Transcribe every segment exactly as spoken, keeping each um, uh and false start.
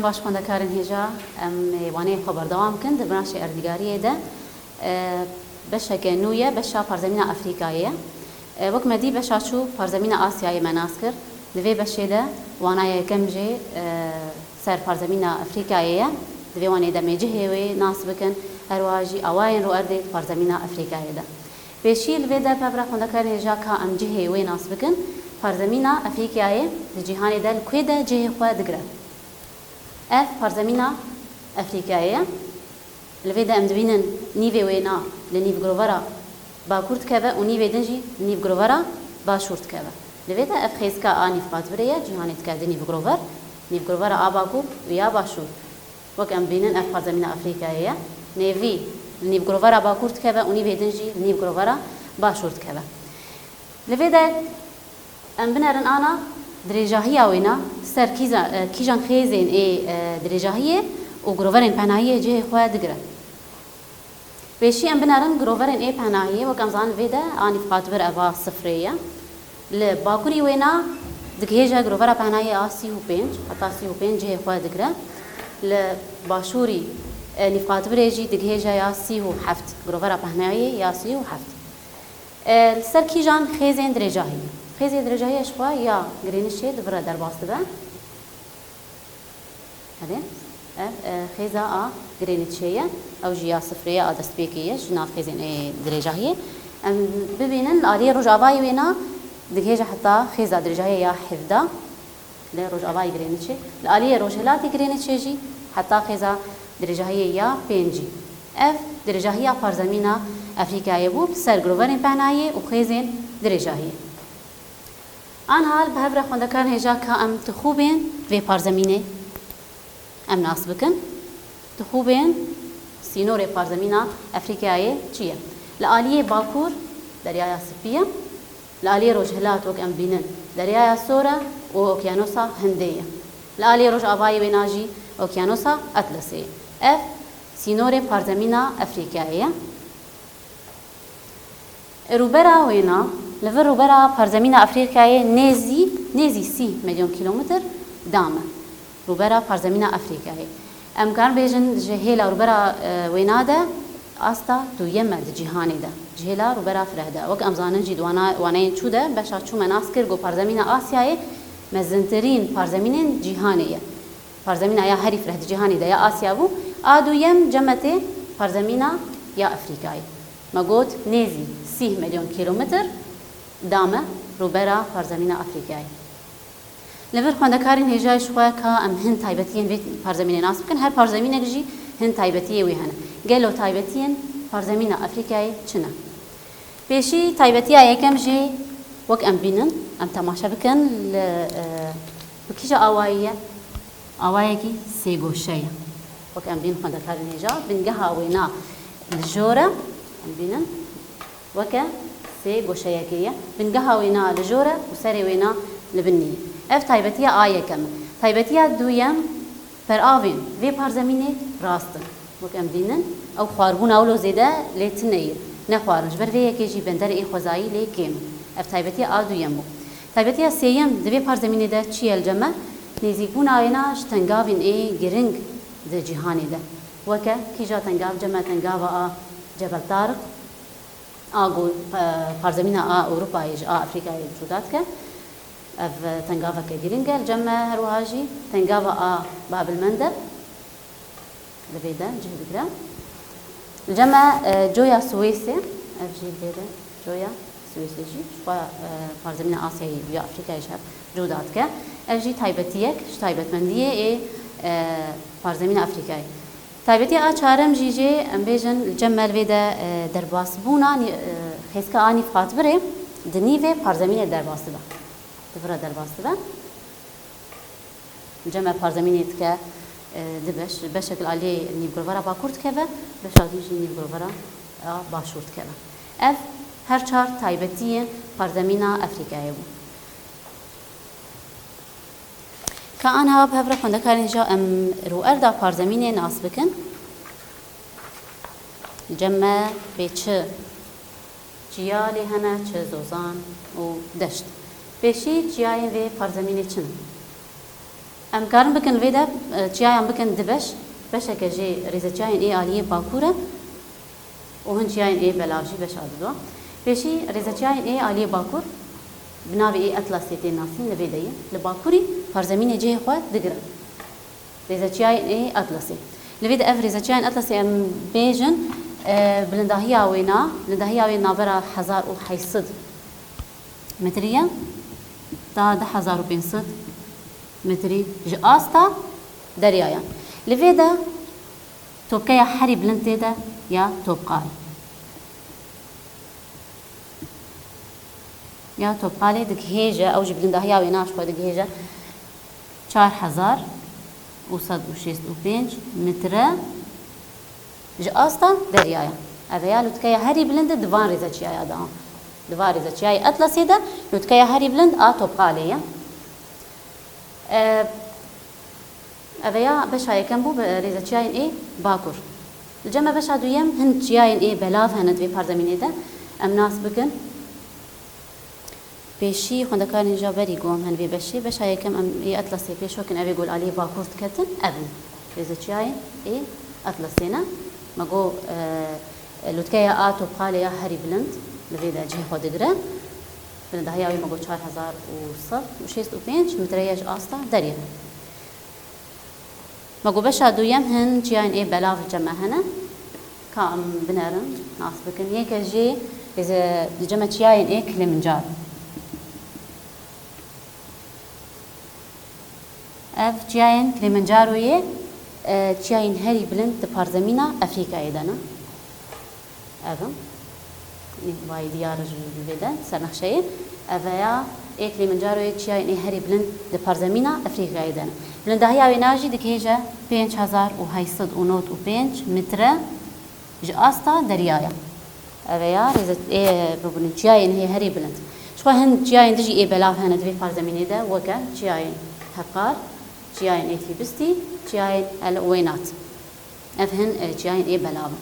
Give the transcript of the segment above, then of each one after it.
Baş xwendekarên hêja, em ê waneyên xwe berdewam kin di branşê erdnîgariyê de. E, beşeke nû ye, beşa parzemîna Afrîkayê ye. E, wek me dî beşa çû parzemîna Asyayê me nas kir. Di vê beşê de wana yekem jê, e, ser parzemîna Afrîkayê ye. Di vê wanê de em ê cihê wê nas bikin, her wiha jî awayên rûerdê di parzemîna Afrîkayê de. Pêşî li vê de pevra xwendekarên hêja ka em cihê wê nas bikin, parzemîna Afrîkayê di cîhanê de li kwê de cihê xwe digire? Ev parzemîna Afrîkayê ye. Li vê de em dibînin nîvê wêna li nîvgirovera bakur dikeve û nîvê din jî li nîvgirovera başûr dikeve. Li vê de ev xêzika a nîvqatbirê ye, cîhanê dike di nîvgirover, nîvgirovera a bakur û ya başûr. Wek em dibînin ev parzemîna Afrîkayê ye. Nêvî li nîvgirovera bakur dikeve û nîvê din jî li nîvgirovera başûr dikeve. Li vê de em binerin ana dirêjahiya wêna ser kîza-, e, kîjan xêzên ê, e, dirêjahiyê û giroverên penahiyê cihê xwe digire. Pêşî em binerin giroverên ê penahiyê, wek em zanin vê de a nîvqatbir eva sifrê ye. Li bakurî wêna digihêje girovera penahiyê a sî û pênc, heta sî û pênc cihê xwe digire. Li başûrî, e, nîvqatbirê jî digihêje ya sî û heft, girovera penahiyê ya sî û heft. E, li ser kîjan xêzên dirêjahî? Xêzê dirêjahiyê ji xwe ya Greenwichê di vir re derbas dibe. Erê, ev, e, xêza a Greenwichê ye. Ew jî ya sifrê ye, a destpêkê ye, ji nav xêzên ê dirêjahiyê. Em bibînin, li aliyê rojavayî wêna digihêje heta xêza dirêjahiyê ya hevdeh. Li rojavayê Greenwichê, li aliyê rojhilatê Greenwichê jî heta xêza dirêjahiyê ya pêncî. Ev dirêjahiya parzemîna Afrîkayê bû, ser giroverên penayê û xêzên dirêjahiyê. Anha li bi hev re xwendekarên hêja ka em tixûbên vê parzemînê em nas bikin. Tixûbên sînorê parzemîna Afrîkayê çi ye? Li aliyê bakur Deryaya Spî ye. Li aliyê rojhilat wek em bînin Deryaya Sor e û Okyanosa Hindê ye. Li aliyê rojavayê wêna jî Okyanosa Atlasê ye. Ev sînorê parzemîna Afrîkayê ye. Rûbera wêna, li vir rûbera parzemîna Afrîkayê nêzî, nêzî sî milyon kîlometr dam e. Rûbera parzemîna Afrîkayê. Em karin bêjin ji hêla rûbera, e, wêna de asta duyem e di cîhanê de. Ji hêla rûbera fireh de. Wek em zanin jî di wana-, waneyên çû de, beşa çû me nas kir ku parzemîna Asyayê mezintirîn parzemînên cîhanê ye. Parzemîna ya herî fireh di cîhanê de ya Asya bû. A duyem cem e tê parzemîna ya Afrîkayê. Me got nêzî sî milyon kîlometr dam e rûbera parzemîna Afrîkayê. Li vir xwendekarên hêja ji xwe ka em hin taybetiyên vê parzemînê nas bikin. Her parzemînek jî hin taybetiyê wê hene. Gelo taybetiyên parzemîna Afrîkayê çi ne? Pêşî taybetiya yekem jî wek em bînin, em temaşe bikin li, e, bi kîja awayî ye? Awayekî sêgoşe ye. Wek em bînin xwendekarên hêja, bingeha wêna li jor e, em bînin weke sê goşeyekê ye. Bingeha wêna li jor e û serê wêna li binî ye. Ev taybetiya a yekem e. Taybetiya duyem, peravên vê parzemînê rast in. Wek em dînin, ew xwarbûna wilo zêde lê tune ye. Ne xwarin, ji ber vê yekê jî benderê ê xwezayî lê kêm in. Ev taybetiya a duyem bû. Taybetiya sêyem di vê parzemînê de çi ye li cem me? Nêzîkbûna wêna ji tengavên ê giring di cîhanê de. Weke kîja tengav cem e, tengava a Cebel Tariq, a ku, e, parzemîna a Ewropayê ji a Afrîkayê cuda dike. Ev tengaveke girîng e. Li cem me her wiha jî tengava a Babilmendeb li vê de cih digire. Li cem me, e, coya Swêsê, ev jî li vê de coya Swêsê jî ji xwe, e, parzemîna Asyayê ya Afrîkayê ji hev cuda dike. Ev jî taybetiyek ji taybetmendiyê ê, e, parzemîna Afrîkayê. Taybetiya a çarem jî jê, em bêjin, li cem me li vê de, e, derbasbûna nî-, e, xêzika a nîvqatbirê di nîvê parzemînê derbas dibe. Di vir re derbas dibe. Li cem me parzemînê dike, e, di beş, beşek li aliyê nîvgirovera bakur dikeve, beşa din jî nîvgirovera a başûr dikeve. Ev her çar taybetiyên parzemîna Afrîkayê bû. Ka anha bi hev re xwendekarên hêja em rûerda parzemînê nas bikin. Li cem me bê çi çiya lê hene, çi zozan û deşt. Pêşî çiyayên vê parzemînê çi ne? Em karin bikin vê de, e, çiyayan bikin di beş. Beşeke jê rêzeçiyayên ê aliyê bakur e û hin çiyayên ê belav jî beşa dido. Pêşî rêzeçiyayên ê aliyê bakur bi navê ê Atlasê tên nasîn, li vê de ye. Li bakurî parzemînê cihê xwe digirin. Rêzeçiyayên ê Atlasê. Li vê de ev rêzeçiyayên Atlasê em bêjin, e, bilindahiya wêna, bilindahiya wê navbera hezar û heyt sed metrî ye, ta du hezar û pênc sed metrî ji asta deryayan. Li vê de topkeya herî bilind tê de ya Topqal. Ya Topqalê digihêje, ew jî bilindahiya wêna ji xwe digihêje çar hezar û sed û şêst û pênc metre ji asta deryaya. Ev ya lûtkeya herî bilind e di van rêzeçiyaya de. Di van rêzeçiyayê Atlasê de lûtkeya herî bilind a Topqalê ye. E, Ev ya beşa yekem bû, bi rêzeçiyayên ê bakur. Li cem me beşa duyem hin çiyayên ê belav hene di vê parzemînê de. Em nas bikin. Pêşî xwendekarên hêja berî got em hen vê beşê. Beşa yekem em ê Atlasê pêş wekin, ev ê ku li aliyê bakur diketin, ev in. Rêzeçiyayên ê Atlasê ne. Me got, e, lûtkeya a Topqalê ya herî bilind li vê de cihê xwe digire. Bilindahiya wê me got çar hezar û sed û şêst û pênc metre ye ji asta derê. Me got beşa duyem hin çiyayên ê belav li cem me hene. Ka em binerin, nas bikin. Yeke jê, êze, li cem me çiyayên ê Kilimanjaro. Ev çiyayên Kilimanjaroyê, e, çiyayên herî bilind di parzemîna Efrîkayê de ne. Ev in. Nî, vayî diyar e ji vê de, ser nexşeyê. Ev ya ê Kilimanjaroyê çiyayên ê herî bilind di parzemîna Efrîkayê de ne. Bilindahiya wê na jî digihêje pênc hezar û heyt sed û nod û pênc metre ji asta deryaya. Ev ya rêze-, ê, bibûnin çiyayên hê herî bilind. Ji xwe hin çiyayên dijî ê belav hene di vê parzemînê de, weke çiyayên Heqar, çiyayên ê Tîbistî, çiyayên El Weynat. Ev hin, e, çiyayên ê belav in.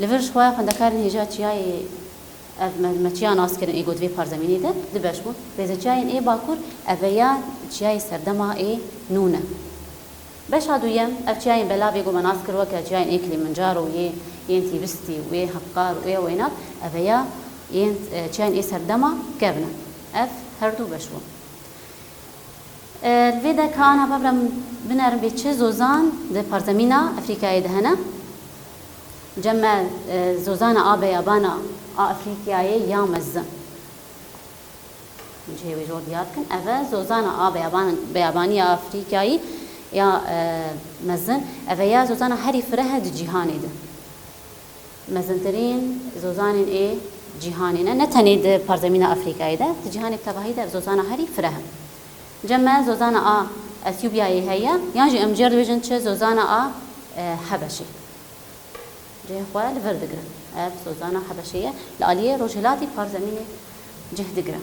Li vir ji xwe xwendekarên hêja çiyayê ev me, me çiya nas kirin ê got vê parzemînê de di beş bûn. Rêzeçiyayên ê bakur, ev ya çiyayê serdema ê nû ne. Beşa duyem, ev çiyayên belavê ku me nas kir weke çiyayên ê Kilimanjaro, yê, yên Tîbistî û ê Heqar û ê Weynat, ev ya yên, e, çiyayên ê serdema kevn e. Ev her du beş bûn. E, li vê de ka ana ba bira em binerin bê çi zozan di parzemîna Efrîkayê de hene. Cem me, e, zozana a beyabana a Efrîkayê ya mezin. Cihê wê jor diyar bikin. Ev e zozana a beyaban-, beyabanî ya Afrîkayî ya, e, mezin. Ev e ya zozana herî fireh e di cîhanê de. Mezintirîn zozanên ê cîhanê ne, ne tenê di parzemîna Afrîkayê de, di cîhanê bi tevahî de ev zozana herî fireh e. Cem me zozana a Esyûbyayê heye, yan jî em jê re dibêjin çi zozana a, e, Hebeşê. Cihê xwe li vir digrin. Ev zozana Hebeşê ye. Li aliyê rojhilatî parzemînê cih digire.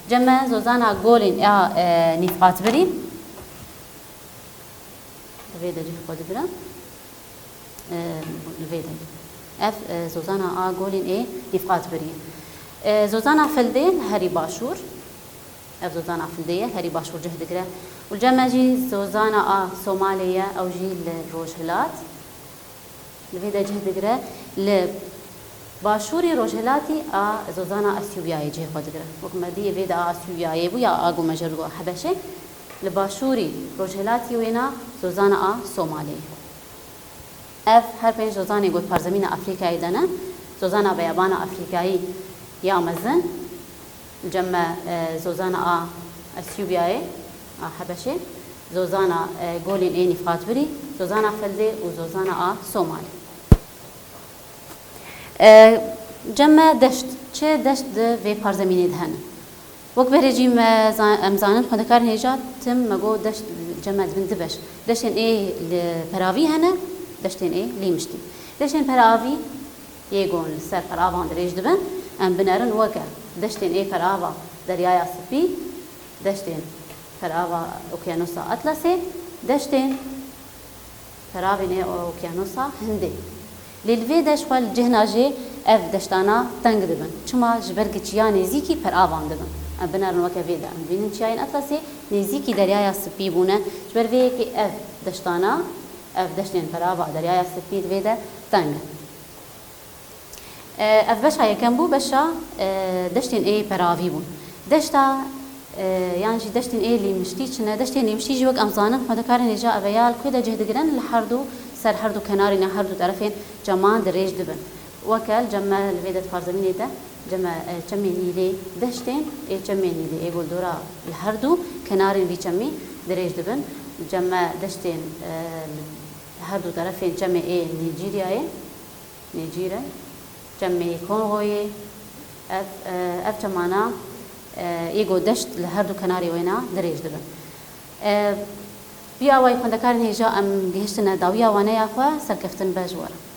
Cem me zozana golên ya, e, nîvqatbirî. Li vê de cih xwe digire. E, li vê de. Ev, e, zozana a golên ê nîvqatbirî ye. E, zozana Fildê li herî başûr. Ev zozana Fildê ye, herî başûr cih digire. Û li cem me jî zozana a Somalê ye, ew jî li rojhilat. Li vê de cih digire. Li başûrî rojhilatî a zozana Esyûbyayê cihê xwe digire. Wek me dî vê de a Esyûbyayê bû ya a ku me jê re got Hebeşê. Li başûrî rojhilatî wêna zozana a Somalê ye. Ev her pênc zozanê ku di parzemîna Afrîkayê de ne, zozana beyabana Afrîkayî ya mezin, cem me, e, zozana a Esyûbyayê, a Hebeşê, zozana, e, golên ê nîvqatbirî, zozana Fildê û zozana a Somalê. E, cem me deşt, çi deşt di vê parzemînê de hene? Wek berê jî me za-, em zanin xwendekarên hêja tim me got deşt cem me dibin du beş. Deştên ê li peravî hene, deştên ê lîmiştî. Deştên peravî yê gon li ser peravan dirêj dibin, em binerin weke deştên ê perava Deryaya Spî, deştên perava Okyanusa Atlasê, deştên peravên ê Okyanosa Hindê. Lê li vê de ji xwe li cihna jê ev deştana teng dibin. Çima? Ji ber giçiya nêzîkî peravan dibin. Em binerin weke vê de. Em dibînin çiyayên Atlasê nêzîkî Deryaya Spî bûne. Ji ber vê yekê ev deştana, ev deştên perava Deryaya Spî di vê de teng in. E, ev beşa yekem bû, beşa, e, deştên ê peravî bûn. Deşta, e, yan jî deştên ê lîmiştî çi ne? Deştên lîmiştî jî wek em zanin, xwendekarên hêja ev ya li ku de cih digirin, li her du, ser her du kenarên ya her du terefên çeman dirêj dibin. Weke li cem me li vê de di parzemînê de cem me, e, çemê Nîlê, deştên ê çemê Nîlê ê goldora li her du kenarên vî çemî dirêj dibin. Cem me deştên, e, li her du terefên çemê ê Nîcîryayê, Nêcîre, çemê Kongoyê, ev, e, ev çemana, e, ê go deşt li her du kenarê wêna dirêj dibin. E, vî awayî xwendekarên hêja em gihiştine dawiya waneya xwe, serkeftin be ji we re.